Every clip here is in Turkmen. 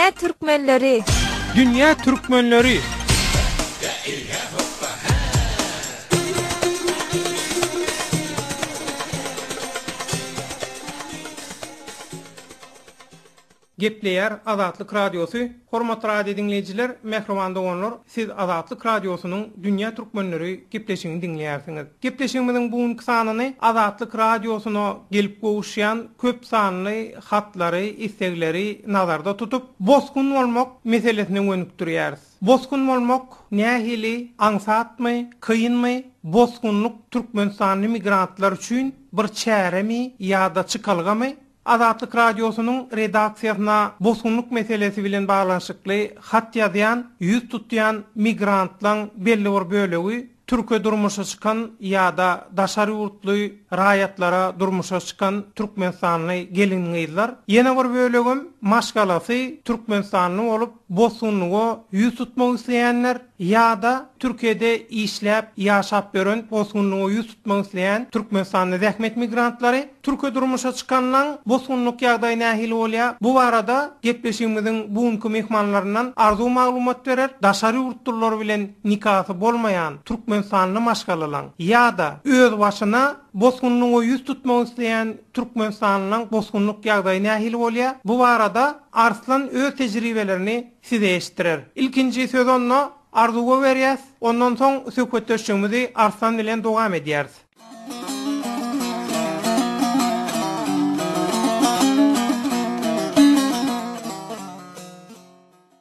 Dünýä türkmenleri! Dünýä türkmenleri! Gepleýär Azatlyk Radiosy, Hormatly radio diňleýjiler, mähriban doganlar, siz Azatlyk Radiosynyň Dünýä Türkmenleri gepleşigini diňleýärsiňiz. Gepleşigimiziň bu günki sanyny Azatlyk Radiosyna gelip gowuşýan köp sanly hatlary, islegleri nazarda tutup, bosgun bolmak meselesine gönükdirýäris. Bosgun bolmak nähili, aňsatmy, kynmy? Bosgunlyk türkmenistanly migrantlar üçin bir çäremi ýa-da çykalgamy? Azatlyk Radiosynyň redaksiýasyna bosgunlyk meselesi bilen baglanyşykly hat ýazýan, ýüz tutýan migrantlaň belli bir bölegi türke durmuşa çykan ýa-da daşary ýurtly raýatlara durmuşa çykan türkmenistanly gelin-gyzlar, ýene bir bölegem maşgalasy türkmenistanly bolup bosgunlyga ýüz tutmak isleýänler ýa-da Türkiýede işläp, ýaşap ýören bosgunlyga ýüz tutmak isleýän türkmenistanly zähmet migrantlary. Türkiýe durmuşa çykanlaň bosgunlyk ýagdaýy nähili bolýar? Bu barada gepleşigimiziň bu günki myhmanlaryndan Arzuw maglumat berer. Daşary ýurtlular bilen nikasy bolmaýan türkmenistanly maşgalalaň ýa-da özbaşyna bosgunlyga ýüz tutmak isleýän türkmenistanlylaň bosgunlyk ýagdaýy nähili bolýar? Bu barada Arslan öz tejribelerini size eşitdirer. Ilkinji sözi onda Arzuwa berýäs, ondan soň söhbetdeşligimizi Arslan bilen dowam edýäris.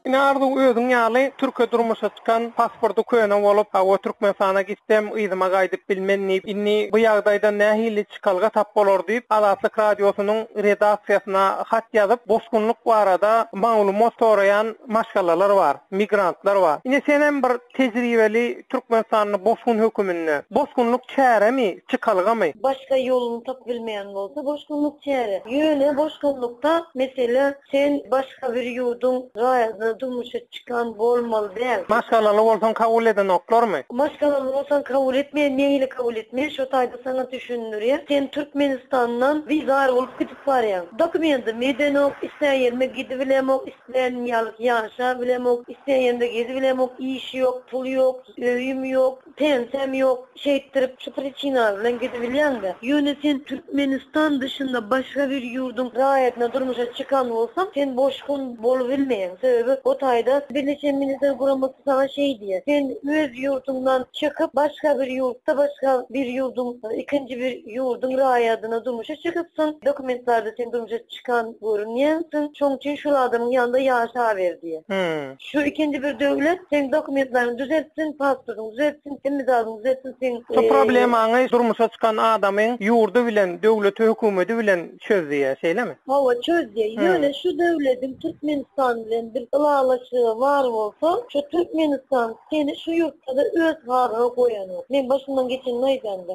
Ine Arzuw özüň ýaly türke durmuşa çykan pasporty köne bolup hawa Türkmenistana gitsem yzyma gaýdyp bilmen diýip indi bu ýagdaýdan nähili çykalga tap bolar diýip Azatlyk Radiosynyň redaksiýasyna hat ýazyp bosgunlyk barada maglumat soraýan maşgalalar bar migrantlar bar ine senem bir Tejribeli türkmenistanly bosgun höküminde. Bosgunlyk çäremi, çykalgamy? Başga ýoluny tapyp bilmeýän bolsa bosgunlyk çäre. Ýöne bosgunlykda mesele sen başga bir ýurduň raýadyna durmuşa çykan bolmaly däl. Maşgalaly bolsaň kabul edenoklarmy? Maşgalaly bolsaň kabul etmeýär, nähili kabul etmeýär şo taýda saňa düşündirýär. Sen Türkmenistandan bizar bolup gidip barýaň. Dokumendim edenok, islän ýerime gidibilemok, Islän ýalyk ýaşa bilemok, islän ýerimde gezibilemok, iş ýok, pul ýok, öýüm ýok, pensiýam ýok, şeýtdirip şu priçinalar bilen gezibilýäňdä. Ýöne sen Türkmenistan dışynda başga bir ýurduň raýatyna durmuşa çykan bolsaň, sen bosgun bolubilmeýäň. Sebäbi o taýda Birleşen Milletler Guramasy saňa şeý diýýär, sen öz ýurduňdan çykyp başga bir ýurtda başga bir ýurduň ikinji bir ýurduň raýadyna durmuşa çykypsyň, dokumentlerde sen durmuşa Çykan görünýänsiň, şoň üçin şul adamyň ýanynda ýaşaber diýýär. Şu ikinji bir döwlet seň dokumentlaryňy düzeltsin, pasportyňy düzeltsin, hemme zadyňy düzeltsin, seň. Şu problemaňy durmuşa çykan adamyň ýurdy bilen, döwleti, hökümedi bilen çöz diýýär, şeýlemi? Hawa, çöz diýýär. Ýöne şu döwlediň Türkmenistan bilen bir ylalaşygy bar bolsa, şu Türkmenistan Seni şu ýurtda-da öz halyňa goýanok. Meň başymdan geçenini aýdanda.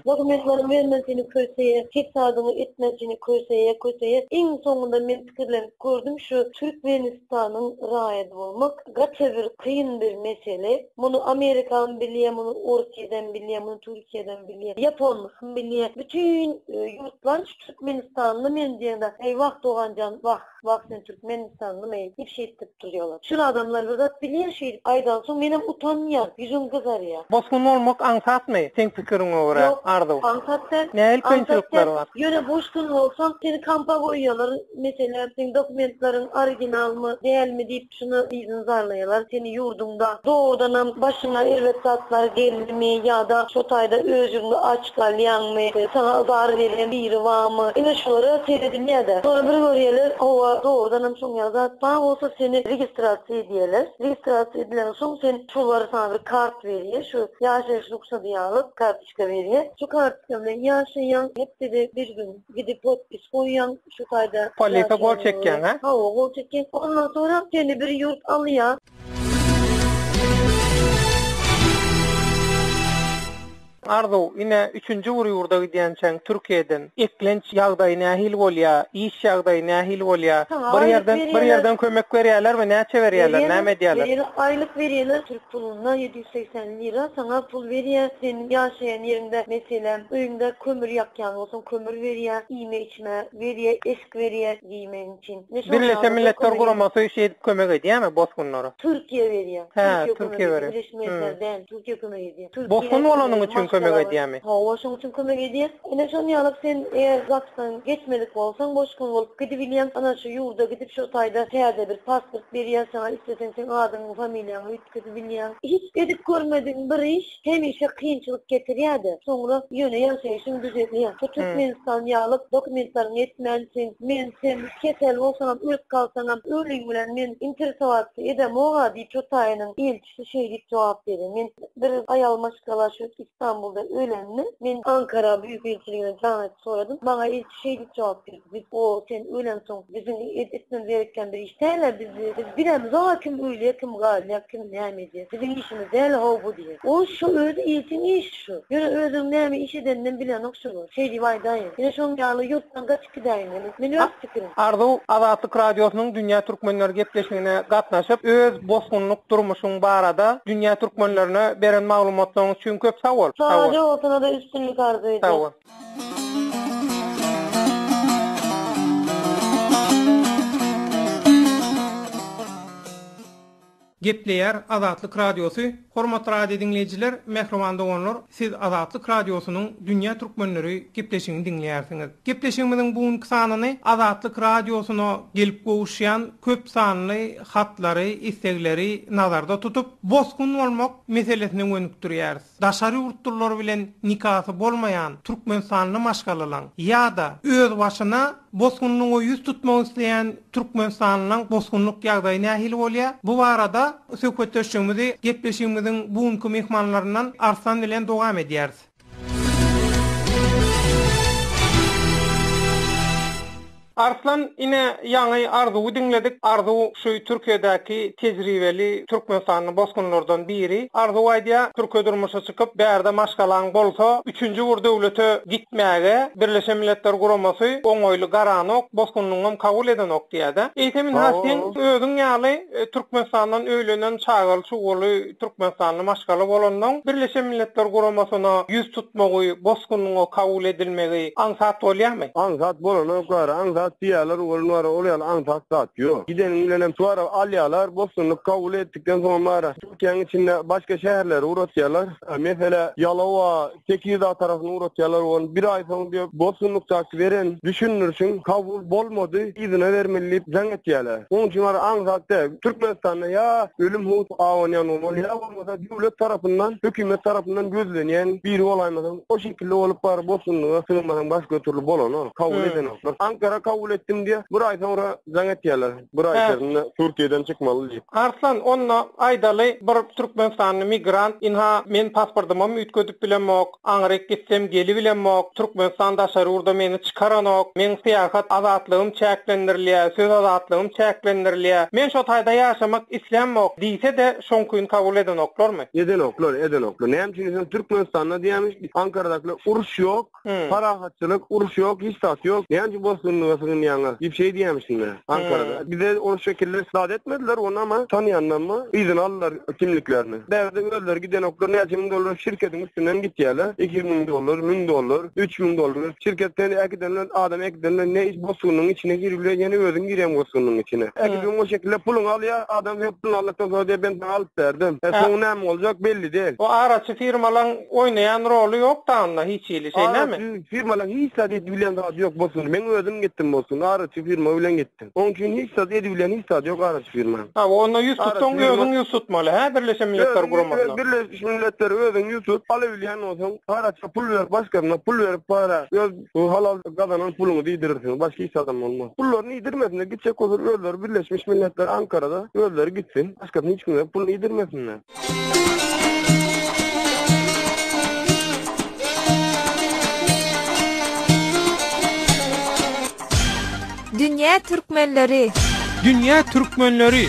Dokumentlaryňy bermän seni köseýär, hiç zadyňy etmän seni köseýär, köseýär. Iň soňunda men pikirlenip gördüm, şu Türkmenistanyň raýady bolmak gaty bir kyn bir mesele. Muny Amerikam bilýär, muny Orsýedem bilýär, muny Türkiýedem bilýär, Ýaponlysam bilýär. Bütin ýurtlar şu Türkmenistanly men diýende, eý wah doganjan, wah. Wah sen türkmenistanlymy diýip şeýtdirip durýalar. Şul adamlar bir zat bilýär şeýdip aýdansoň menem utanýan, ýüzüm gyzarýar. Bosgun bolmak aňsatmy seň pikiriňe görä Ýok, Arzuw? aňsat däl. Nähili Aňsat kynçylyklar däl. bar? Ýöne bosgun bolsaň seni kampa goýýalar, meselem seň dokumentleriň originalmy dälmi diýip şuny yzyny zarlaýalar seni ýurduňda. Dogrudanam başyňa erbet zatlar geldimi ýa-da şo taýda öz ýurduňda aç galýaňmy, saňa azar berýän biri barmy, ine şulara seredilýär-de. Soňra bir görýärler, hawa, dogrudanam şoň ýaly zat bar bolsa seni registrasiýa edýärler. Registrasiýa edilensoň sen şolar saňa bir kart berýär, şu ýaşaýyş rugsady ýaly kartoçka berýär. Şu kartoçka bilen ýaşaýaň, hepdede bir gün gidip podpis goýýaň, şu taýda Polise gol çekýäň, hä? Hawa, gol çekýäň. Ondan soňra seni bir ýurt alýar. Arzuw, ine, üçünji bir ýurda gidýänçäň Türkiýeden eklenç ýagdaýy nähili bolýa, iş ýagdaýy nähili bolýa? Bir ýerden, bir ýerden kömek berýälermi, näçe berýäler, näme edýäler? Berýärler, aýlyk berýärler, türk pulunda 780 lira saňa pul berýär, seniň ýaşaýan ýeriňde, meselem, öýüňde kömür ýakýan bolsaň kömür berýär, iýme-içme berýär, eşik berýär geýmegiň üçin. Birleşen Milletler Guramasy şeýdip kömek edýärmi bosgunlara? Türkiýe berýär. Hä, Türkiýe berýär. Birleşen Milletler däl, Türkiýe kömek edýär. Bosgun bolanyň üçin kömek edýärmi? Hawa, şoň üçin kömek edýär. Ine şon ýalyk sen eger ZAGS-dan geçmedik bolsaň, bosgun bolup gidibilýäň. Ana şu ýurda gidip şo taýda täze bir pasport berýär saňa, isleseň seň adyňy, familiýaňy üýtgedibilýäň. Hiç edip görmedigiň bir iş hemişe kynçylyk getirýär-de, soňra ýöne ýaşaýşyň düzelýär. Şu Türkmenistan ýalyk dokumentleriňi etmän sen, men sen kesel bolsaňam, ölüp galsaňam, öliň bilen men interesowatsa edemog-a diýip şo taýynyň ilçisi Şeý diýip jogap berdi. Men bir aýal maşgala şu Istanbulda ölende, men Ankara Büýük ilçiligine jaň edip soradym. Maňa ilçi şeý diýip jogap berdi, Biz o sen ölensoň biziň etmemiz gerekýän bir iş däl-ä, biz biz bilemzog-a kim ölýär, kim galýar, kim näme edýär. Biziň işimiz däl-how bu diýýär. O şu özi ilçiň işi şu. Ýöne özüniň näme iş edeninem bilenok şular. Şeý diýip aýdaýyn. Ine şoň ýaly ýurtdan gaçyp gidäýmeli. Men öz pikirim. Arzuw, Azatlyk Radiosynyň Dünýä Türkmenleri gepleşigine gatnaşyp, öz bosgunlyk durmuşyň barada dünýä türkmenlerine beren maglumatlaryň üçin köp sag bol. Sagja bol sana-da üstünlik arzuw edýän. Sag bol. Gepleýär Azatlyk Radiosy, Hormatly radio diňleýjiler, mähriban doganlar, siz Azatlyk Radiosynyň Dünýä Türkmenleri gepleşigini diňleýärsiňiz. Gepleşigimiziň bu günki sanyny Azatlyk Radiosyna gelip gowuşýan köp sanly hatlary, islegleri nazarda tutup, bosgun bolmak meselesine gönükdirýäris. Daşary ýurtlular bilen nikasy bolmaýan türkmenistanly maşgalalaň ýa-da özbaşyna bosgunlyga ýüz tutmak isleýän türkmenistanlylaň bosgunlyk ýagdaýy nähili bolýar? Bu barada söhbetdeşligimizi gepleşigimiziň bu günki myhmanlaryndan Arslan bilen dowam edýäris. Arslan ine ýaňy Arzuwy diňledik. Arzuw şu Türkiýedäki tejribeli türkmenistanly bosgunlardan biri. Arzuw aýdýar, Türkiýe durmuşa çykyp, bärde maşgalaň bolsa, üçünji bir döwlete gitmäge Birleşen Milletler Guramasy oňaýly garanok, bosgunlygyňam kabul edenok diýýär-de. Eýsem ynha seň özüň ýaly Türkmenistandan öýlenen çagaly-çugaly Türkmenistanly maşgala bolandoň, Birleşen Milletler Guramasyna ýüz tutmagy, bosgunlyga kabul edilmegi aňsat bolýarmy? Aňsat bolanok gara, aňsat diýýärler, welin gara ol ýaly aňsat zat ýok. Gideniň bilenem şu ara alýarlar, bosgunlyk kabul etdikden soňam gara Türkiýäniň içinde başga şäherlere ugratýarlar. Meselä, Ýalowa, Tekirdag tarapyna ugratýarlar, ony bir aý soň diýip, bosgunlykdaky beren düşündirişiň kabul bolmady, yzyna bermeli diýip jaň etýärler. Onuň üçin bar aňsat däl. Türkmenistanda ýa ölüm howpy abanýan bolmaly, ýa bolmasa döwlet tarapyndan, hökümet tarapyndan gözlenýän biri bolaýmasaň, o şekilde bolup bar bosgunlyga sygynmasaň başga türli bolanok, kabul edenoklar. Ankara kabul etdim diýýär, bir aý soňra jaň etýärler. Bir aý içerisinde Türkiýeden çykmaly diýip. Arslan, onda aýdaly, bir türkmenistanly migrant, ynha, men pasportymam üýtgedip bilemok, aňryk gitsem gelibilemok, Türkmenistan daşary ýurda meni çykaranok, meň syýahat azatlygym çäklendirilýär, söz azatlygym çäklendirilýär, men şo taýda ýaşamak islämok diýse-de, şoňkyny kabul edenoklarmy? Edenoklar, edenoklar. Näme üçin diýseň, Türkmenistanda diýýämiş, Ankaradakylar uruş ýok, Parahatçylyk, uruş ýok, hiç zat ýok. Näme üçin bosgunlyga sygynýaňyz? diýip şeý diýýämişinler Ankarada. Bize ol şekilde zat etmediler ony ama tanaýandanmy yzyna aldylar kimliklerini. Bärde özleri gidenoklar näçe müň dollar şirketiň üstünden gitýärler. 2000 dollar, 1000 dollar, 3000 dollar. Şirket seni äkiden bilen adam äkiden bilen ne iş bosgunyň içine girip bilen ýene özüň girýäň bosgunyň içine. Äkidip o şekilde puluňy alýar, adam sen puluny aldyk soň diýýär ben saňa alyp berdim. E soň näme boljak belli däl. O araçy firmalaň Oýnaýan roly ýok-da onda hiç hili, şeýlemi? Araçy firmalaň hiç zat edibilýän zady ýok bolsun. Meň özüm gitdim bolsun, araçy firma bilen gitdim. Oň üçin hiç zat edibilýän hiç zady ýok araçy firmaň. Hawa, onda ýüz tutsaň özüň ýüz tutmaly, hä, Birleşen Milletler Guramasyna? Birleşmiş Milletleri özüň ýüz tut, alabilýän bolsaň, araça pul berip, başgasyna pul berip para, öz halal gazanan puluňy diýdirirsiň, başga hiç zadam bolmaz. Pullaryny iýdirmesinler, gitjek bolsalar özleri Birleşmiş Milletler Ankarada özleri gitsin, başgasyna hiç kime puluny iýdirmesinler. Dünýä türkmenleri! Dünýä türkmenleri!